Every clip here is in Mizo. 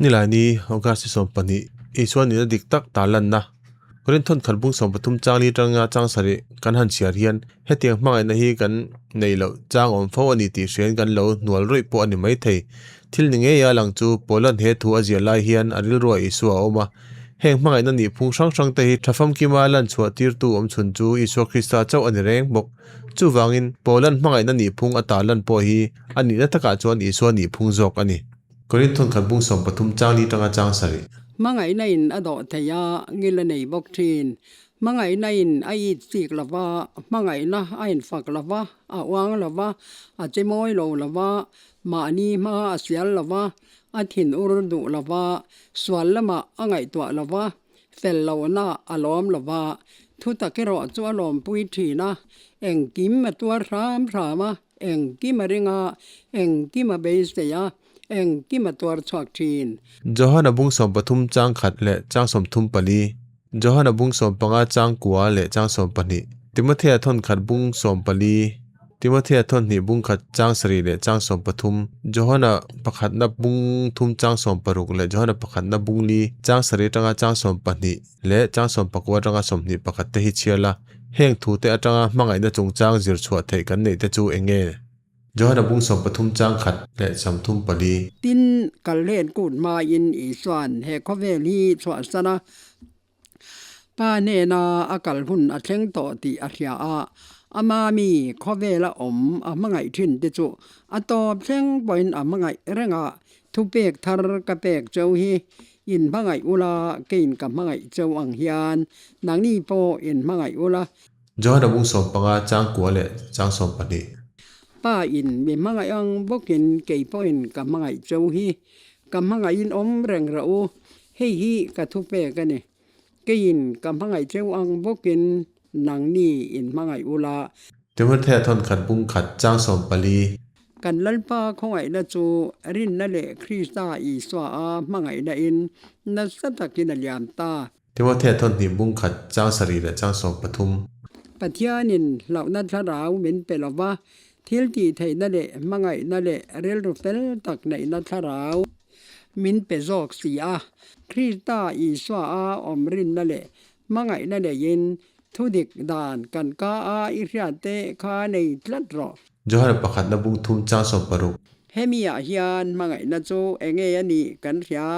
Nilaini, August ni 20, Isua nihna dik tak tarlanna, Korinth thawnkhat bung 13 chang li atanga chang sarih kan han chhiar hian hetiang hmangaihna hi kan neih loh chang awm fo a ni tih hriain kan lo hnual rawih pawh a ni maithei. Thil ni ngeia lang chu Paula'n he thu a ziah lai hian a rilruah Isua a awm a. Heng hmangaihna nih phung hrang hrangte hi tha famkima lan chhuah tirtu awm chhun chu Isua Krista chauh a ni reng bawk. Chuvangin, Paula'n hmangaihna nih phung a tarlan pawh hi a nihna takah chuan Isua nih phung zawk a ni. Korinth thawnkhat bung 13 chang li tanga chang sarih. Hmangaihna in a dawh thei a, ngil a nei bawk thin. Hmangaihna in a it chik lo va, hmangaihna a infak lo va, a uang lo va, a che mawi lo lo va, mahni hma a sial lo va, a thin ur duh lo va, sual lamah a ngaihtuah lo va, fel lohna a lawm lo va, thu tak erawh chu a lawmpui thin a, engkim a tuar hram hram a. Engkim a ring a, engkim a beisei a, engkim a tuar chhuak thin. Johana bung 13 chang khat leh chang 34, Johana bung 15 chang kua leh chang 12, Timothea thawn khat bung 14, Timothea thawn hnih bung khat chang sarih leh chang 13, Johana pakhatna bung thum chang 16 leh Johana pakhatna bung li chang sarih atanga chang 12 leh chang 19 atanga 21 te hi chhiar la. Heng thute atanga hmangaihna chungchang zir chhuah theih kan neih te chu eng nge? Johana bung 13 chang khat leh 34. Tin, Kalhlen kut hmain Isua'n he khawvel hi chhuahsan a, Pa hnena a kal hun a thleng tawh tih a hria a, ama mi khawvela awm a hmangaih thin te chu a tawp thleng pawhin a hmangaih reng a, Thupek thar ka pek cheu hi in hmangaih ula, keiin ka hmangaih cheu ang hian nangni pawh in hmangaih ula. Johana bung 15 chang kua leh chang 12. Pa in mi hmangaih ang bawkin kei pawhin ka hmangaih cheu hi, ka hmangaihin awm reng rawh u, hei hi ka thupek a ni. Keiin ka hmangaih cheu ang bawkin nangni in hmangaih ula. Timothea thawnkhat bung khat chang 14. Kan Lalpa khawngaihna chu rinna leh Krista Isua a hmangaihna in nasa takin a liam ta. Timothea thawn hnih bung khat chang sarih leh chang 13. Pathianin hlauhna thlarau min pe lova, thil tih theihna leh hmangaihna leh rilru fel tak neihna thlarau min pe zawk si a. Krista Isua a awm rinna leh hmangaihna neiin thudik dan kan ka a i hriat te kha nei tlat rawh. Johana pakhatna bung thum chang 16. Hemi ah hian hmangaihna chu enge a nih kan hria,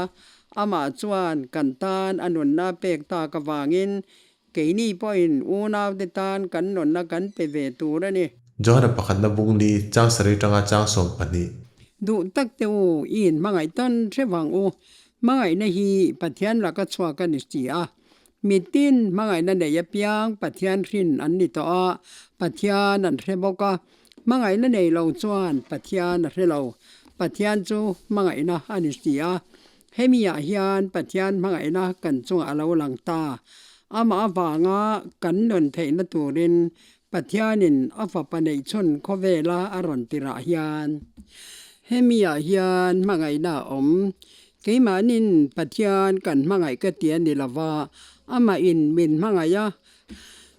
amah chuan kan tan a nunna pek tak avangin keini pawhin unaute tan kan nunna kan pe ve tur a ni. Johana pakhatna bung li chang sarih tanga chang 12. Duh tak te u, i inhmangaih tan hrevang u, hmangaihna hi Pathian laka chhuak a ni si a, Mitin hmangaihna nei apiang Pathian hrin an ni tawh a, Pathian an hre bawk a. Hmangaihna nei lo chuan Pathian a hre lo. Pathian chu hmangaihna a ni si a. Hemi ah hian Pathian hmangaihna kan chungah a lo lang ta. Amah avanga kan nun theihna turin Pathianin a fapa neihchhun khawvela a rawn tirah hian hemi ah hian hmangaihna a awm. Keimahnin Pathian kan hmangaih ka ti a ni lova, amah in min hmangaih a,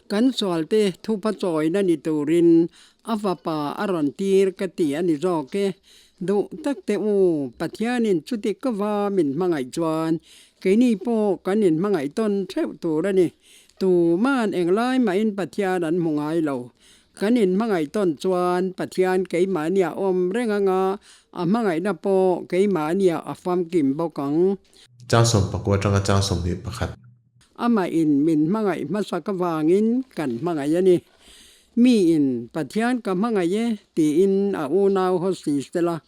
kan sualte thupa chawina ni turin a fapa a rawn tir ka ti a ni zawk e. Duh tak teh u, Pathianin chuti ka va min hmangaih chuan keini pawh kan inhmangaih tawn theuh tur a ni. Tuman englai mahin Pathian an hmu ngai lo. Kan inhmangaih tawn chuan Pathian keimahnia awm reng anga a hmangaihna pawh keimahnia a famkim bawk ang. Chang 19 atanga chang 21. Amah in min hmangaih hmasak avangin kan hmangaih a ni. Mi in Pathian ka hmangaih e tiin a unau haw si sela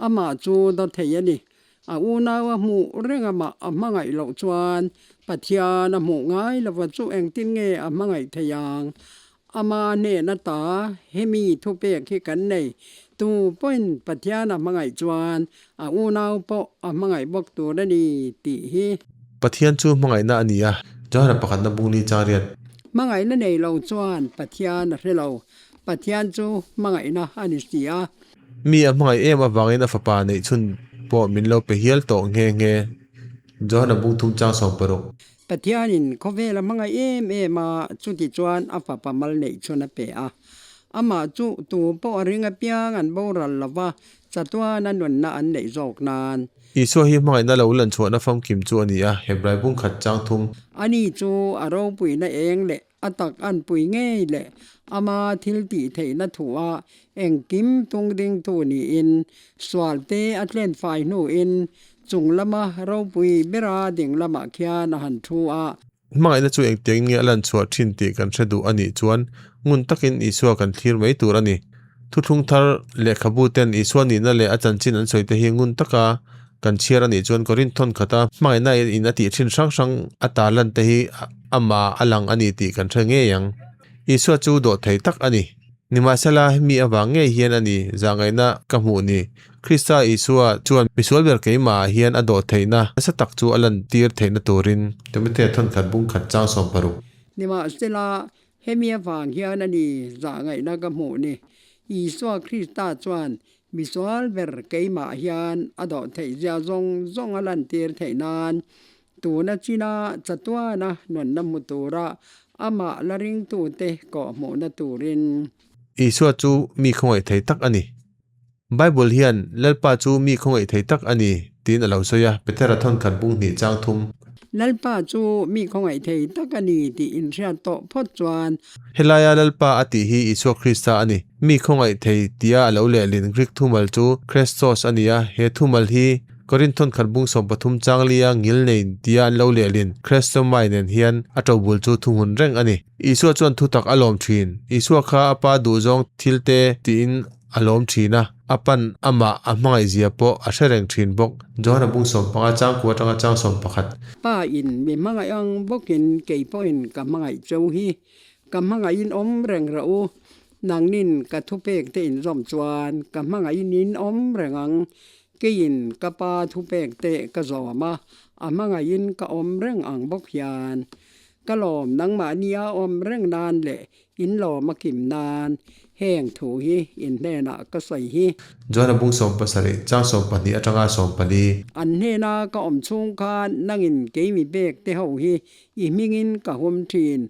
amah chu daw thei a ni. A unau a hmuh reng amah a hmangaih loh chuan Pathian a hmuh ngai lova chu engtin nge a hmangaih thei ang? Ama hnena ta hemi thupek hi kan nei. Tu pawhin Pathian a hmangaih chuan a unau pawh a hmangaih bawk tur a ni tih hi. Pathian chu hmangaihna a ni a, Johana pakhatna bung li chang riat. Hmangaihna nei lo chuan Pathian a hre lo. Pathian chu hmangaihna a ni si a. Mi a hmangaih em avangin a fapa neih chhun pawh min lo pe hial tawh nghe nghe. Johana bung thum chang 16. Pathianin khawvel a hmangaih em em a, chuti chuan a fapa mal neih chhun a pe a. Amah chu tu pawh a ring apiang an boral lo va, chatuana nunna an neih zawk nan. Isua hi hmangaihna lo lanchhuahna famkim chu a ni a, Hebrai bungkhat chang thum. Ani chu a ropuina eng leh a tak an pui ngei leh ama thil tih theihna thuah engkim tung dingtu niin sualte a tlen fai hnuin chung lama ropui bera ding lamah khian a han thu a. Hmangaihna chu engtiangin nge a lanchhuah thin tih kan hre duh a nih chuan ngun takin Isua kan thlir mai tur a ni. Thuthlung thar lehkhabu ten Isua nihna leh a chanchin an sawi te hi ngun taka kan chhiar a nih chuan Korinth thawn khata hmangaihna in a tih thin hrang hrang a tarlan te hi amah a lang a ni tih kan hre ngei ang. Isua chu dawhthei tak a ni. Nimahsela, hemi avang ngei hian a ni zahngaihna ka hmuh ni. Krista Isua chuan misual ber keimahah hian a dawhtheihna nasa tak chu a lantir theihna turin. Timothea thawnkhat bungkhat chang 60. Nimahsela, hemi avang hian a ni zahngaihna ka hmuh ni. Isua Krista chuan misual ber keimah hian a dawhtheih zia zawng zawng a lantir theih nan Tuna china chatuana nunna hmu tura amah la ringtute kawhhmuhna turin. Isua chu mi khawngaih thei tak a ni. Bible hian Lalpa chu mi khawngaih thei tak a ni tiin a lo sawi a, Petera thawnkhat bung hnih chang thum. Lalpa chu mi khawngaih thei tak a ni tih inhriat tawh phawt chuan. Helaia Lalpa a tih hi Isua Krista a ni. Mi khawngaih thei tia a lo lehlin Greek thumal chu Chrestos a ni a, he thumal hi Korinth thawnkhat bung 13 chang lia ngil nei tia an lo lehlin Chrestomai nen hian a ṭobul chu thuhmun reng a ni. Isua chuan thutak a lawm ṭhin. Isua kha a pa duhzawng thilte tiin a lawm ṭhin a, a pan amah a hmangaihzia pawh a hre reng ṭhin bawk. Johana bung 15 chang kua aṭanga chang 11. Pa in mi hmangaih ang bawkin kei pawhin ka hmangaih cheu hi. Ka hmangaihin awm reng rawh u. Nangnin ka thupek te inzawm chuan ka hmangaihin in awm reng ang. Keiin ka pa thupek te ka zawm a, a hmangaihin ka awm reng ang bawk hian. Ka lawm nangmahnia awm reng nan leh in lawm a kim nan heng thu hi in hnenah ka sawi hi. Johana bung 70 chang 12 atanga 14. An hnena ka awm chhung khan nangin keimi bek te ho hi i hmingin ka hum thin.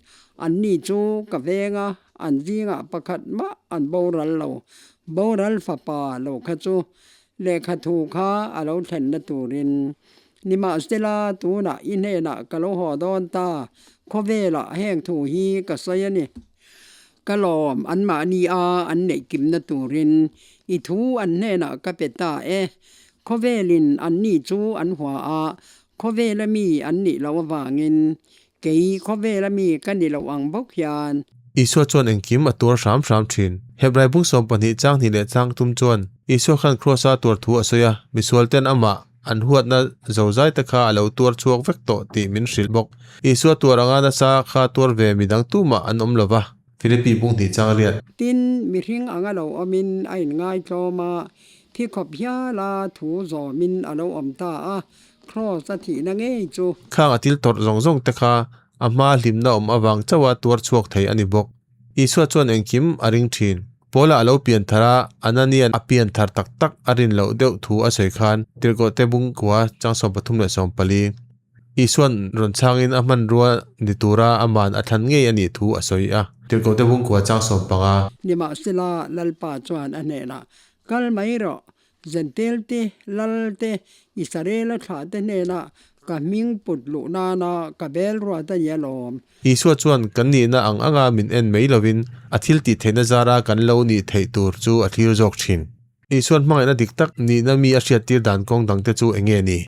Anni chu ka veng a, an zingah pakhat mah an boral lo. Boral fapa lo kha chu Lehkha thu kha a lo thlenna turin, Nimahsela tunah i hnenah ka lo haw dawn ta, khawvelah heng thu hi ka sawi a ni. Ka lawm anmahni a an neih kimna turin i thu an hnenah ka pe ta e. Khawvelin anni chu an hua a, khawvela mi an nih loh avangin Kei khawvela mi ka ni lo ang bawk hian. Isua chuan engkim a tuar hram hram thin. Hebrai bung 12 chang hnih leh chang tum chuan Isua khan Kross-a tuar thu a sawi a, misualten amah an huatna zozai te kha a lo tuar chhuak vek tawh tih min hrilh bawk. Isua tuar anga nasa kha tuar ve midang tumah an awm lo va. Philippi bung hnih chang riat. Tin, mihring anga lo awmin a inngai tlawm a, thi khawp hiala thu zawmin a lo awm ta a, Kraws a thihna ngei chu. Khang a til tawrh zawng zawng te kha a hma hlimna awm avang chauha tuar chhuak thei a ni bawk. Isua chuan engkim a ring thin. Paula a lo pian thar a, Anania'n a pian thar tak tak a rin loh deuh thu a sawi khan Tirhkohte bungkua chang 13 leh 14. Isua'n rawn chhangin a hmanrua ni tura aman a thlan ngei a nih thu a sawi a. Tirhkohte bungkua chang 15. Nimahsela, Lalpa chuan a hnenah, Kal mai rawh, Zentel te, Lal te, Israela thlah te hnenah ka hming put luh nana ka bel ruat a ni alawm. Isua chuan kan nihna ang anga min en mai lovin a thil tih theihna zara kan lo nih theih tur chu a thlir zawk thin. Isua'n hmangaihna dik tak nihna mi a hriattir dan kawng dangte chu eng nge ni?